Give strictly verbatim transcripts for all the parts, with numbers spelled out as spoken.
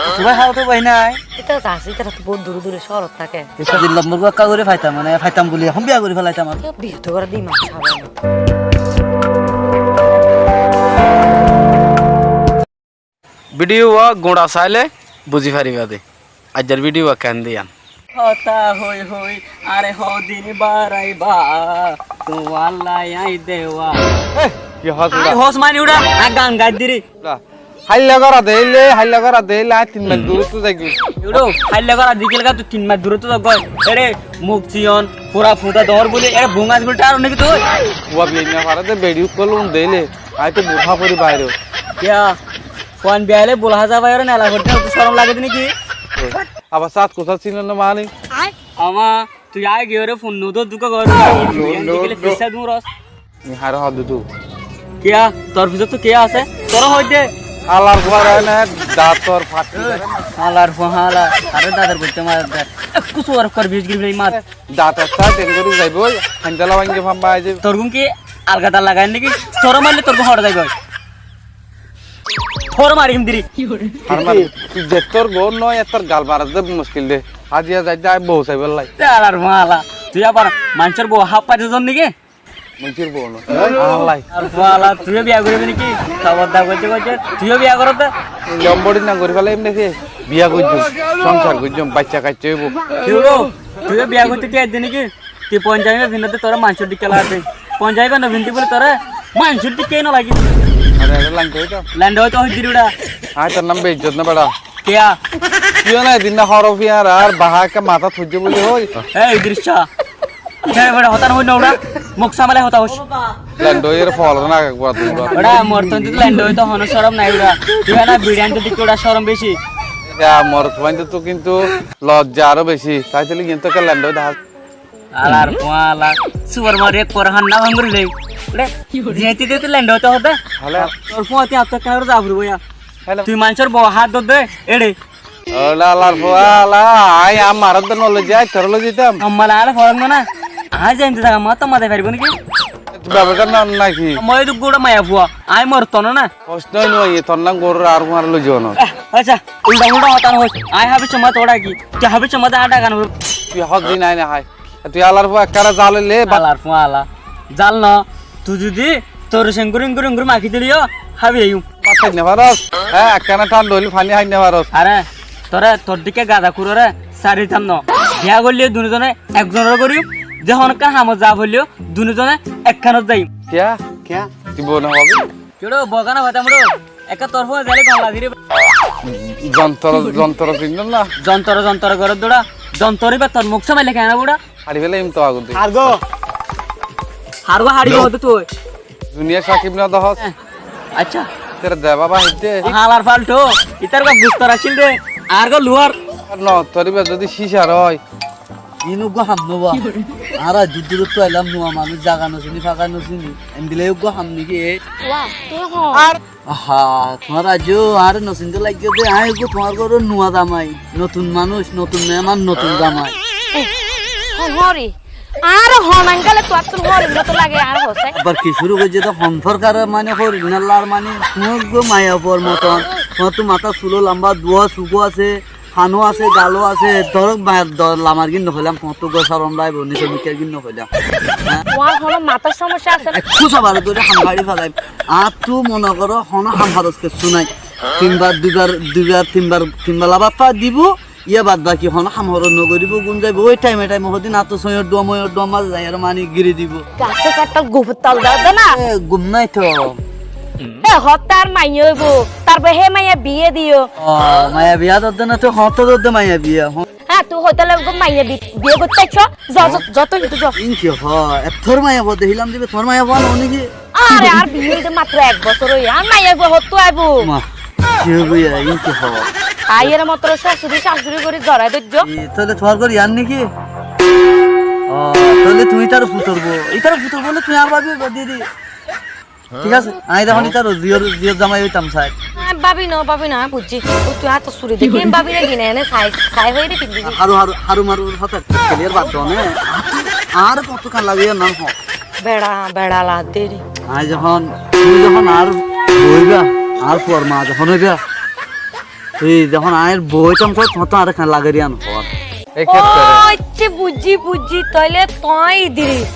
Tuáñr hála to bái nái. Ítara to asé, ítara to bóut dure dure cóorót táke. Ítara dui lombor gua ekká gorí faitam, mane faitam buli ehón biya gorí felaitam ar. Biya to gorí di manúic hábe na. Bidiyó gúñça sailé buzí faribá de. Aijjar bidiyó keén de yián. Hotá hoi hoi, are hodin baraiba, tuáñlla añí dewa. Éh, ki hos uçá? Ki hos mani uçá? Añí gan gaiddi re. Háilla gora deilé, háilla gora deilé, añí tin mail duróttu zaigói. Uçá, háilla gora deilé tui tin mail duróttu zaigói. Ere, muk siyon, fura futa dóñr buli, ere, bungas buli taro niki tui? Uwa biya na fare de, beçi ukkol un deilé. Añí to burká fori bairó. Kiya? Fuain biya óile bul haza bairó nela gorte, to corom lage de niki? Abar sát kosá sino na mani? Ama, tui añí giyóre fun no dór, dukka gor. Ni hare hoó de tu. Kiya? Tor fisót to kiya asé? Tore hoó de. Hálar fua ene dator fatti. Hálar fua hála. Are dadar goitte mar de. Ekku suwar kor bish giri mar. Dator ta den gori zaibo. Handala bangi famba aije. Tor gún ki alga dal lagai niki? Tore marle tor gún hore zaibo. Tore mari gim diri. Har mar. Tui zettor gón no, ettor gal marat de muskil de. Hajiya zai de bou saibolla. Hálar fua hála. Tui abar manúcor bou haf faito zon niki? Manúcor bou no. Hála. Ar fua hála, tuiyo biya goribi niki? Tabor da goitte goitte, tuiyo biya gorot de. Lombori na gori fele emne se. Biya goijjum, songsar goijjum, bacca kacca óibo. Ki óibo? Tuiyo biya goitte ki edde niki? Tui ponjaiba findót de tore manúcor dikka lage. Ponjaiba no findi buli tore manúcor dikka no lage. Are, are, lando óito. Lando óito hoiddiri uçá. Añí tor nam beizzot no beça. Kiya? Kiyo na, edin na horof iyar ar baha ekka matát foijje buli hoi. Ei, Idris Shah. Kiya beça hotá no hoiss na uçá? Muk samale hotá hoiss. Lendo iyar folor na ekbar dui bar. Uçá, mor tun lendo óito hono corom nai uçá. Tui na biçi ainte dikko uçá corom beci. Ya, mor tun to kintu lojja aró beci. Taitole kintu ekka lendo dehá. Hálar fua hála. Subar mari ek kor hanna bangori lei. Uçá, ziyati de tui lendo óito hoó de. Hála. Tor fua ti atto ekka gori za foribo ya. Hála. Tui manúcor bou hát dór de, eçe. Óla hálar fua hála, añí añár marat de no loi zai, tore loi zaitam. Ammala hála forok no na. Añí zaim de zaga ma to mazai faribo niki? Tui bebe kar no naki? Moi duk gura maiya fua, añí morot no na. Hos no, no, ye tor nam goror ar fua loi zaibo no. Eh, acca, ulda fulda hotá no hoiss. Añí habi somma tora ki? Tui habi somma da daga no. Tui hos din añí na hai. Tui hálar fua ekkán zal óile bát. Hálar fua hála. Zal no. Tui zodi tor senguri enguri enguri maki dile yó hábi aiyum. Bát hái no faros? Hé, ekkán thánda óile faní hái no faros? Are, tore tor dikka gada kurore sari ditam no. Biya goille dunuzone ekzonore gorim. Ze hono ekkán hamot za foille yó dunuzone ekkánot zaiyum. Kiya? Kiya? Tui bou no fabi? Kiyóre bou gana fatam ro? Ekka tor fua zaile gom lage re. Zontoro, zontoro sinno na? Zontoro, zontoro gorot de uçá. Zontoro iba tor muk samaile kene uçá? Haçi felaiyum to agodi. Hargo. Hargo haçi hoó de tui. Duniyar Sakib no de hos. Eh, acca. Tere de baba hidde. Hálar falto. Itar go gustor accíl de. Ar go luar. No, tor iba zodi sisar ói. Iín uggúa ham no ba. Añára dúr dúrottu ailám, nuwa manúic, zaga no sini, faga no sini. Endilla uggúa ham niki e? Wá, tuñí hoó. Ar aha, tuáñra aijjó añáre no sinte laiggé de, aññí uggúa tuáñr góror nuwa zamai, notun manúic, notun meeman, notun zamai. Eh, hon hoóri. Añáre hon añgale tuáñttún hoórir moto lage, añáre hoóse. Abar ki cúru goijjé de, hon forkar mani hoórir, nellar mani, tuñí uggúa maiyafuar moton, tuáñttu matár suló lamba, duwa sugó asé, Hano asé, galo asé, dóro, ma-, do-, lamar gín nohoilám, tuáñttú uggúa corom laibo, nizor mukkár gín nohoilám. Há? Tuáñr honó matár somossá asé né? Ekkú sabar dóri ham hári felaim. Añáttu mone goró honó ham horos kessú nái. Tinbar, duibar, duibar, tinbar, tinbela bát fai dibo, yá bad baki honó ham horos nogoríbo, gúm zaibo, ói thaime thaime hodin añáttu sóiyor dhuwa, moiyor dhuwa mazé zai aró mani giri dibo. Gasé kattal gufur tol de, de na? E, gúm nái to. E, hoó tar maiya óibo, tarfore hé maiya biyé diyó. O, maiya biya dódde na, tui hoóñtte dódde maiya biya, hoó. Há, tui hoóñtte laibo maiya bi-, biyé goittó aiccó? Zo, zo, zo, tui hoóñtte zo. Iín ki hoó? Ettór maiya fua dehílam de, tuáñr maiya fua noó niki? Are, añár biyé óite matro ek bosór óiye, añár maiya fua hottú aibó? Ma, ki hoibo ya, iín ki hoó? Aiyóre matro cacuri, cacuri gorí zorai dóijjo. E, tóile tuáñr gór yián niki? O, tóile tui ítar futor bou, ítar futor bou óile tui añár bábi badi di. Thík asé, añí dehón ítar ziyór, ziyór zamai óitam sai. Añí bábi no, bábi no, añí buijjí. Ó tui añáttu suri dekí, añí bábi naki ne, ene sai, sai hoiyóre findi. Haru, haru, haru maru hotá clear bad do ne. Añáre kotó kan lage yó nam hoó. Beça, beça lage de. Añí dehón, tui dehón añár bou óiba, añár fuar maa dehón óiba. Tui zehón aññí bou óitam, tuáñttú añáre keén lage ri yián hoó. Ó, accá, buijjí, buijjí, tóile tuñí Idiris.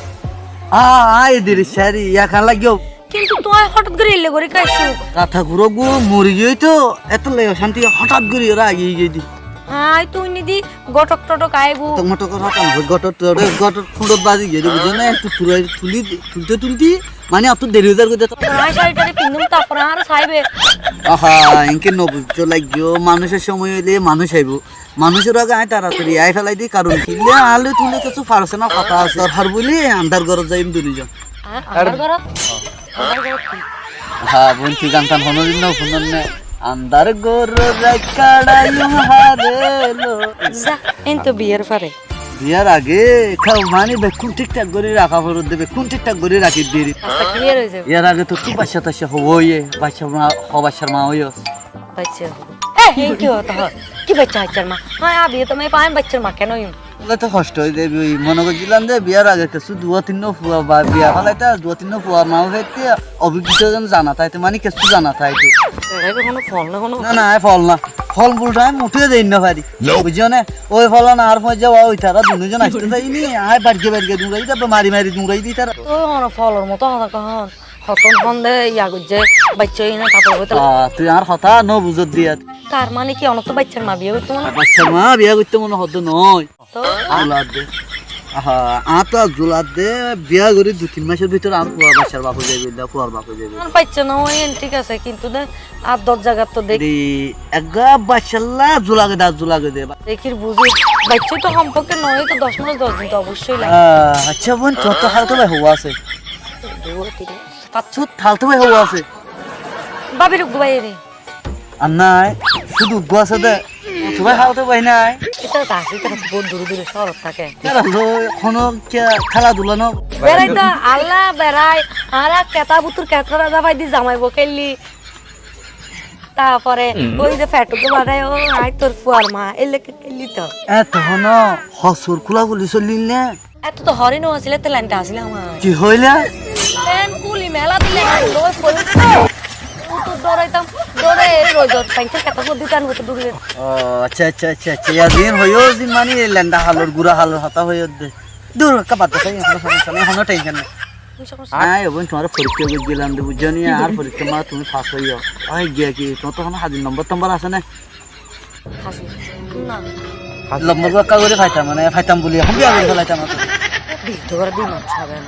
Á, aññí Idiris, sóri, yián keén laiggé? Kintu tuñí hotát gorí eilla gorí ká aicó? Gata gurá gú mori giyói toó, étolla ocánti hotát gorí ora aigiyói de. Aññí toó uinné de góthok-tóthok aibó. Góthok-móthok or hotá nohoi, góthok-tóthok, góthok fúñçot bazi giyói de, buijjó né? Tui tulai, tuli, tulté tulté, mani, ottú deri ói zargói de. Aññí cári-tári findúm, tarfore añáre saibé. Aha, eñke no buijjó laiggé, manúicor cómoi óile manúic aibó. Manúicor age aññí taratari aái félai di, karon kiyólla añár loi tuñí loi kessú farsonal hotá asé. Dorhar bóli andár górot zaiyum duní zon. Andár górot? Andár górot ki? Há, boin, tui gan-tan honódin no fúnos né? Andár górot raikká aiyum hare loi. Za, eén toó biyar fore. Biyar age, kau mani bekkún thík-thák gorí raká foredde, bekkún thík-thák gorí rakí deri. Accá, clear ói zaibo. Yar age tottú baiccá-taccá hoó óiye, baiccár ma, hoó baiccár ma óiyo. Baiccá. E, e, ki hotá hoór? Ki baiccá, baiccár ma? Aññí abiye to mani fai, baiccár ma keén óiyum? Bóle to hoctó ói zaibo, ói mone goijjílam de, biyar age kessú duwá tinnúa fua ba biya felaité, duwá tinnúa fua ma felaité, obhiggita zon zana táito, mani kessú zana táito. Eçé ki honó fol né honó? Na, na, e fol na. Fol-mul to aññí muthé dei no fari. Buijjó né? Ói folan añár fuañijja wa ói tará dunú zon aitó saiyé ni, aññí bairgge bairgge duñrai di, tarfore mari mari duñrai di tará. Tui honó folor moto hotá hoón. Hotón hondé yá goijjé, baiccá óiye né, tarfore hoitó. Ah, tui añár hotá no buzós de yá. Tar mane ki, onor to baiccár ma biya goittó mone? Baiccár ma biya goittó mone hoó de noó. Tó? Zular de. Aha, añár to zular de, biya gorí dui tin macór bútore añár fua baiccár baf ói zaibo, fuar baf ói zaibo. Añár baiccá no óiye, thík asé, kintu de, ar doc zagat to dek-, de, eggúa baiccálla zula goi de, zula goi de. Dekír buzí, baiccá to hompokké no óile to doc mac doc din to oboiccói lage. Ah, accá boin, tuáñr to hálato bái houwa asé? Dui, tin. Tuáñr hálato bái houwa asé? Bábir uggúa bái ere. Ar nái, cúdu uggúa asé dé. Tuáñr hálato bái nái? Ítara to asé, ítara to bóut dure dure cóorot táke. Ítara loi honó kiyá kéla dula no? Berai to, Alla berai, añára keta bútore keta raza fai di zamai bou kéilli. Tarfore ói de feṭ uggúa barai, ó, aññí tor fuar ma, éilla kéilli to. E, tohón hosur kúla kúli soillíl né? Eto to horí no asíl, eto lenda asíl añár. Ki hoilá? Pent kúli mela dile loi forí. Utu dóraitám, dórai ei roidot, fañsar keta foddí tan utu dóri. Ó, accá, accá, accá, accá. Yá zin hoiyó, zin mani lenda halor, gura halor hotá hoiyó de. Dur, ekka bad de, hono tension nai. Aññí, ó boin, tuáñre forikká goijjílam de, buijjó ni? Añár forikká ma tuñí fas hoiyó. Ói, giya ki, tuáñr to hono házir nombor tombor asé né? Házir? Na. Lombor gua ekka gorí faitam, mane faitam buli, ehón biya gorí felaitám. Biya to gorí di manúic óibo na.